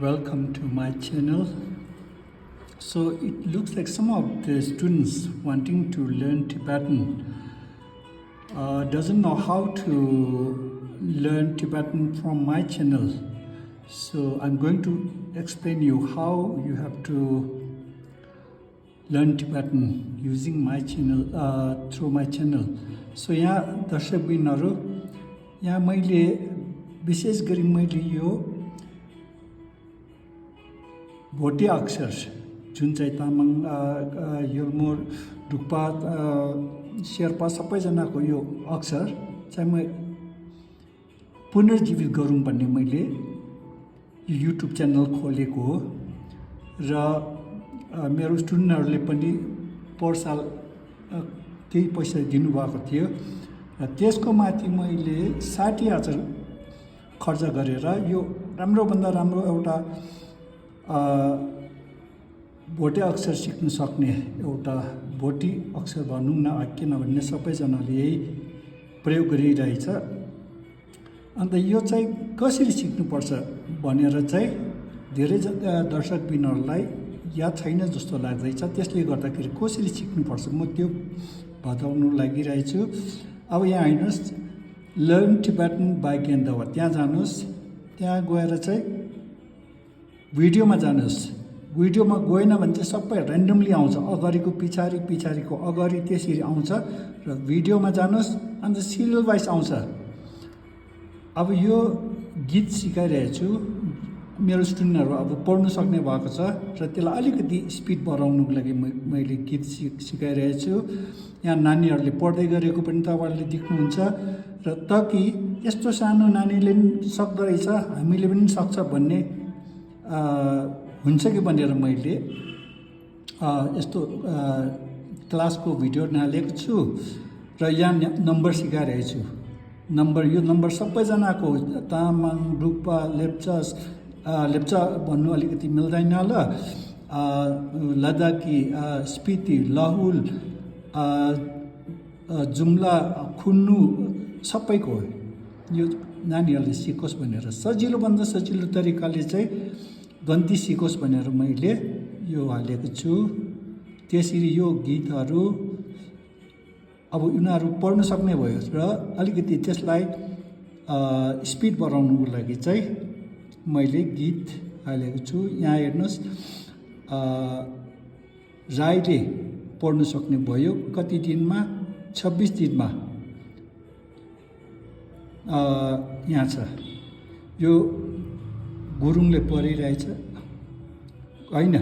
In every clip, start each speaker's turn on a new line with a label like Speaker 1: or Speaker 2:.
Speaker 1: Welcome to my channel. So it looks like some of the students wanting to learn Tibetan doesn't know how to learn Tibetan from my channel. So I'm going to explain you how you have to learn Tibetan using my channel through my channel. So यहाँ दर्शकबिनहरु यहाँ मैले विशेष गरी मैले यो भोटे अक्षर जुन चाहिँ तामाङ योलमोर डुक्पा शेर्पा सबैजनाको यो अक्षर चाहिँ म पुनर्जीवित गरौँ भन्ने मैले यो युट्युब च्यानल खोलेको हो र मेरो स्टुडेन्टहरुले पनि पर साल केही पैसा दिनुभएको थियो र त्यसको माथि मैले 60,000 खर्च गरेर यो राम्रो भन्दा राम्रो एउटा भोटे अक्षर सिक्न सक्ने एउटा भोटी अक्षर भनौं न किनभने सबैजनाले यही प्रयोग गरिरहेछ। अन्त यो चाहिँ कसरी सिक्नुपर्छ भनेर चाहिँ धेरै दर्शकबिनहरुलाई याद छैन जस्तो लाग्दैछ। त्यसले गर्दाखेरि कसरी सिक्नुपर्छ म त्यो बताउन लागिरहेछु। अब यहाँ हेर्नुस् लर्न टिबेटन बाइ गेन्दवा त्यहाँ जानुस्। त्यहाँ गएर चाहिँ भिडियोमा जानुस्। भिडियोमा गएन भने चाहिँ सबै र्यान्डमली आउँछ, अगाडिको पछाडी पछाडीको अगाडि त्यसरी आउँछ र भिडियोमा जानुस् अन्त सिरियल वाइज आउँछ। अब यो गीत सिकाइरहेको छु, मेरो स्टुडेन्टहरु अब पढ्न सक्ने भएको छ र त्यसलाई अलिकति स्पिड बढाउनको लागि मैले गीत सिकाइरहेको छु। यहाँ नानीहरुले पढ्दै गरेको पनि तपाईहरुले देख्नुहुन्छ र ताकि यस्तो सानो नानीले पनि सक्दो रहेछ हामीले पनि सक्छ भन्ने हुन्छ कि भनेर मैले यस्तो क्लासको भिडियो हालेको छु र यहाँ नम्बर सिकाइरहेको छु। नम्बर यो नम्बर सबैजनाको तामाङ डुक्पा लेप्चा भन्नु अलिकति मिल्दैन ल, लद्दाखी स्पिति लाहुल जुम्ला खुन्नु सबैको यो नानीहरुले सिकोस् भनेर सजिलो भन्दा सजिलो तरिकाले चाहिँ गन्ती सिकोस् भनेर मैले यो हालेको छु। त्यसरी यो गीतहरु अब उनीहरु पढ्न सक्ने भयो र अलिकति त्यसलाई स्पिड बढाउनको लागि चाहिँ मैले गीत हालेको छु। यहाँ हेर्नुस् राईले पढ्न सक्ने भयो कति दिनमा 26 दिनमा यहाँ छ। यो गुरुङले पढिरहेछ हैन,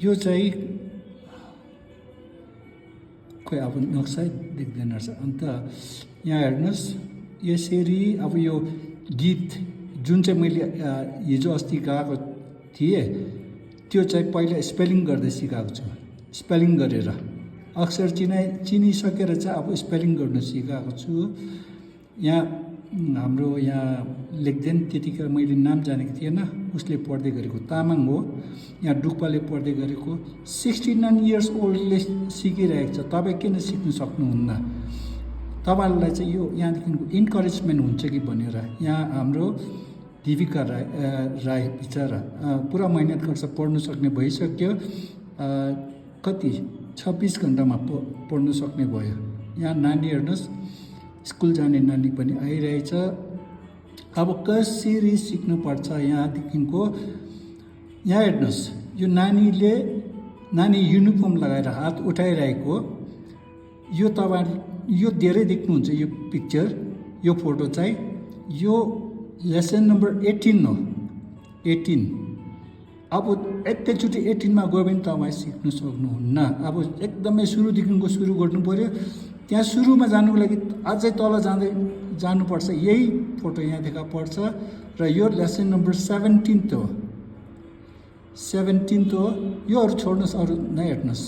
Speaker 1: यो चाहिँ खोइ अब नक्सा देख्दैन रहेछ। अन्त यहाँ हेर्नुस् यसरी अब यो गीत जुन चाहिँ मैले हिजो अस्ति गाएको थिएँ त्यो चाहिँ पहिला स्पेलिङ गर्दै सिकाएको छु। स्पेलिङ गरेर अक्षर चिनिसकेर चाहिँ अब स्पेलिङ गर्न सिकाएको छु। यहाँ हाम्रो यहाँ लेख्दैन त्यतिखेर मैले नाम जानेको थिएन, उसले पढ्दै गरेको तामाङ हो। यहाँ डुक्पाले पढ्दै गरेको 69 इयर्स ओल्डले सिकिरहेको छ। तपाईं किन सिक्न सक्नुहुन्न? तपाईहरुलाई चाहिँ यो यहाँदेखिको इन्करेजमेन्ट हुन्छ कि भनेर। यहाँ हाम्रो दिविका राई बिचरा पुरा मेहनत गर्छ, पढ्न सक्ने भइसक्यो। कति 26 घण्टामा पढ्न सक्ने भयो। यहाँ नानी हेर्नुस् स्कुल जाने नानी पनि आइरहेछ। अब कसरी सिक्नुपर्छ यहाँदेखिको यहाँ हेर्नुस् यो नानी युनिफर्म लगाएर हात उठाइरहेको यो तपाईहरु यो धेरै देख्नुहुन्छ यो पिक्चर यो फोटो चाहिँ यो लेसन नम्बर 18 हो। 18 अब एकैचोटी 18 मा गयो भने तपाई सिक्न सक्नुहुन्न। अब एकदमै सुरुदेखिको सुरु गर्नु पर्यो। त्यहाँ सुरुमा जानुको लागि अझै तल जानुपर्छ। यही फोटो यहाँ देखा पर्छ र यो लेसन नम्बर 17 हो। 17 हो। यो अरु छोड्नुस्, अरु नै हेर्नुस्।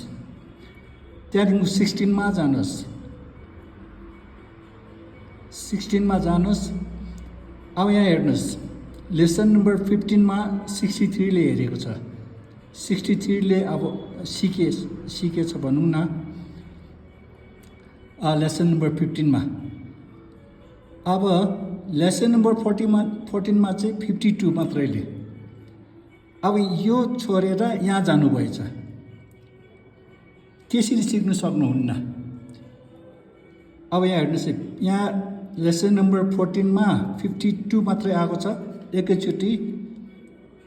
Speaker 1: त्यहाँदेखि 16 मा जानुस्। 16 मा जानुस्। अब यहाँ हेर्नुस् लेसन नम्बर 15 मा 63 ले हेरेको छ। 63 ले अब सिकेछ भनौं न लेसन नम्बर 15 मा। अब लेसन नम्बर 14 मा चाहिँ 52 मात्रैले अब यो छोडेर यहाँ जानुभएछ, त्यसरी सिक्नु सक्नुहुन्न। अब यहाँ हेर्नुहोस् है, यहाँ लेसन नम्बर 14 मा 52 मात्रै आएको छ, एकैचोटि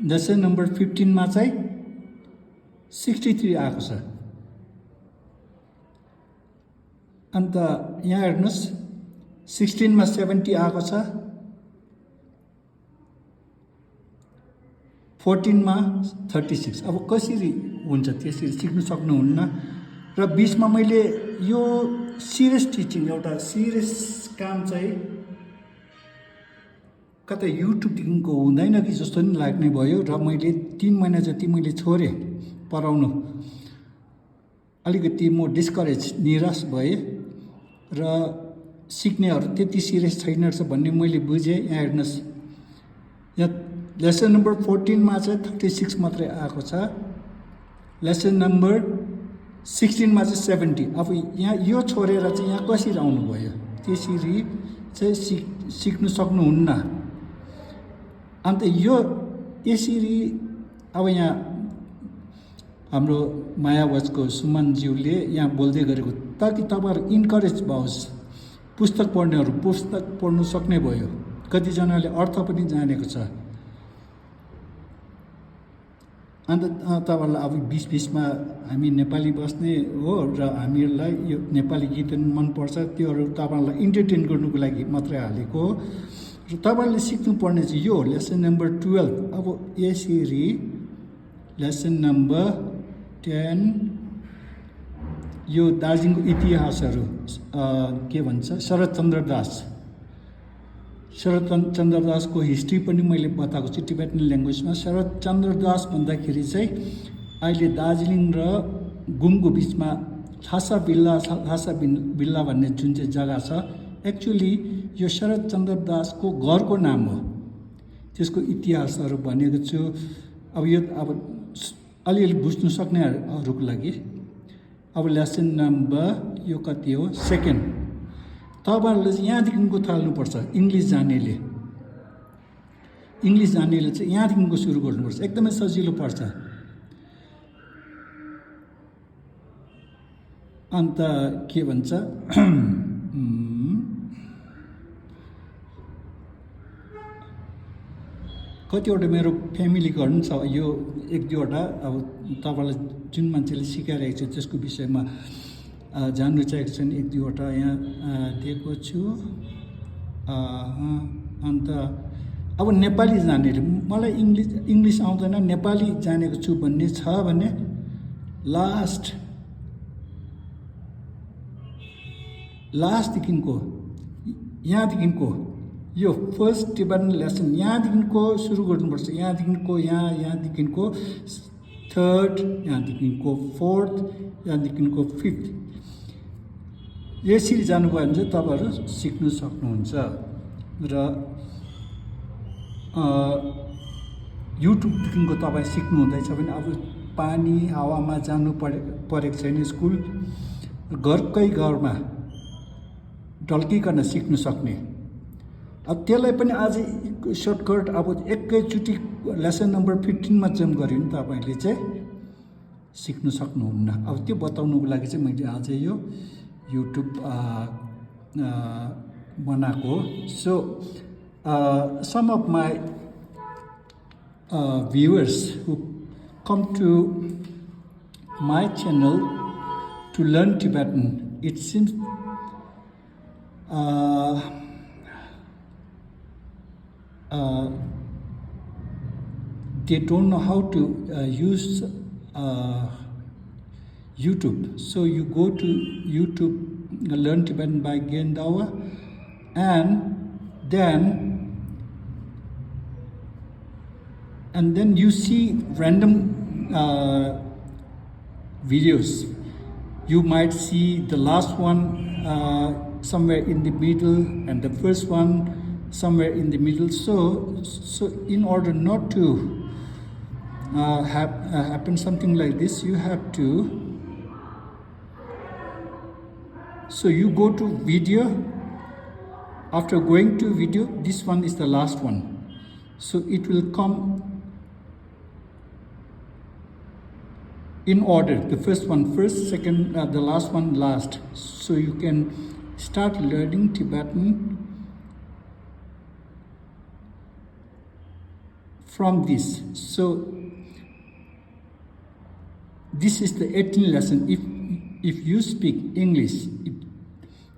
Speaker 1: लेसन नम्बर 15 मा चाहिँ 63 आएको छ। अन्त यहाँ हेर्नुहोस् 16 मा 70 आएको छ, 14 मा 36। अब कसरी हुन्छ, त्यसरी सिक्नु सक्नुहुन्न। र 20 मा मैले यो सिरियस टिचिङ, एउटा सिरियस काम चाहिँ कतै युट्युबदेखिको हुँदैन कि जस्तो नि लाग्ने भयो। र मैले 3 महिना जति मैले छोडेँ पढाउनु, अलिकति म डिस्करेज, निराश भएँ र सिक्नेहरू त्यति सिरियस छैन रहेछ भन्ने मैले बुझेँ। यहाँ हेर्नुहोस्, यहाँ लेसन नम्बर 14 मा चाहिँ 36 मात्रै आएको छ, लेसन नम्बर 16 मा चाहिँ 70। अब यहाँ यो छोडेर चाहिँ यहाँ कसरी आउनुभयो, त्यसरी चाहिँ सिक्नु सक्नुहुन्न। अन्त यो यसरी अब यहाँ हाम्रो मायावचको सुमनज्यूले यहाँ बोल्दै गरेको, ताकि तपाईँहरू इन्करेज भओस्, पुस्तक पढ्नेहरू पुस्तक पढ्नु सक्ने भयो, कतिजनाले अर्थ पनि जानेको छ। अन्त तपाईँहरूलाई अब 20-20 मा हामी नेपाली बस्ने हो र हामीहरूलाई यो नेपाली गीतहरू मनपर्छ, त्योहरू तपाईँहरूलाई इन्टरटेन गर्नुको लागि मात्रै हालेको हो। र तपाईँहरूले सिक्नुपर्ने चाहिँ यो लेसन नम्बर 12। अब यसरी लेसन नम्बर 10 यो दार्जिलिङको इतिहासहरू के भन्छ, शरदचन्द्र दासको हिस्ट्री पनि मैले बताएको छु टिबेटन ल्याङ्ग्वेजमा। शरदचन्द्र दास भन्दाखेरि चाहिँ अहिले दार्जिलिङ र घुमको बिचमा थासा बिल्ला भन्ने जुन चाहिँ जग्गा छ, एक्चुअली यो शरदचन्द्र दासको घरको नाम हो। त्यसको इतिहासहरू भनेको छु। अब यो अब अलिअलि बुझ्नु सक्नेहरूको लागि अब लेसन नम्बर यो कति हो, 2nd। तपाईँहरूले चाहिँ यहाँदेखिको थाल्नुपर्छ। इङ्ग्लिस जानेले चाहिँ यहाँदेखिको सुरु गर्नुपर्छ, एकदमै सजिलो पर्छ। अन्त के भन्छ, कतिवटा मेरो फ्यामिलीको पनि छ, यो 1-2वटा अब तपाईँलाई जुन मान्छेले सिकाइरहेको छ त्यसको विषयमा जान्नु चाहेको छन्, 1-2वटा यहाँ दिएको छु। अन्त अब नेपाली जानेले, मलाई इङ्ग्लिस आउँदैन, नेपाली जानेको छु भन्ने छ भने लास्टदेखिको यहाँदेखिको यो फर्स्ट टिबेटन लेसन यहाँदेखिको सुरु गर्नुपर्छ। यहाँदेखिको 3rd, यहाँदेखिको 4th, यहाँदेखिको 5th, यसरी जानुभयो भने चाहिँ तपाईँहरू सिक्नु सक्नुहुन्छ। र युट्युबदेखिको तपाईँ सिक्नुहुँदैछ भने अब पानी हावामा जानु परेको छैन, स्कुल घरकै घरमा ढल्किकन सिक्नु सक्ने। अब त्यसलाई पनि अझै सर्टकट, अब एकैचोटि लेसन नम्बर 15 मा जम्प गऱ्यो भने तपाईँले चाहिँ सिक्नु सक्नुहुन्न। अब त्यो बताउनुको लागि चाहिँ मैले अझै यो युट्युब बनाएको हो। So some of my viewers who come to my channel to learn Tibetan, it seems they don't know how to use YouTube. So you go to YouTube, learn Tibetan by Gendawa, and then you see random videos. You might see the last one somewhere in the middle and the first one somewhere in the middle. So in order not to happen something like this, you have to, so you go to video. After going to video, this one is the last one. So it will come in order. The first one first, second, the last one last. So you can start learning Tibetan from this. So this is the 18th lesson. If you speak English,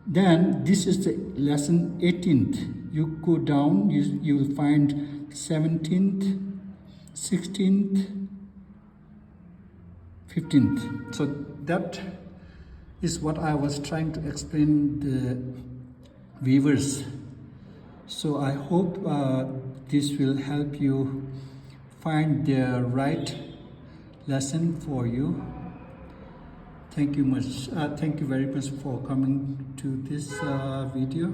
Speaker 1: then this is the lesson 18th. You go down, you will find 17th, 16th, 15th. So that is what I was trying to explain the viewers. So I hope this will help you find the right lesson for you. Thank you much. Thank you very much for coming to this video.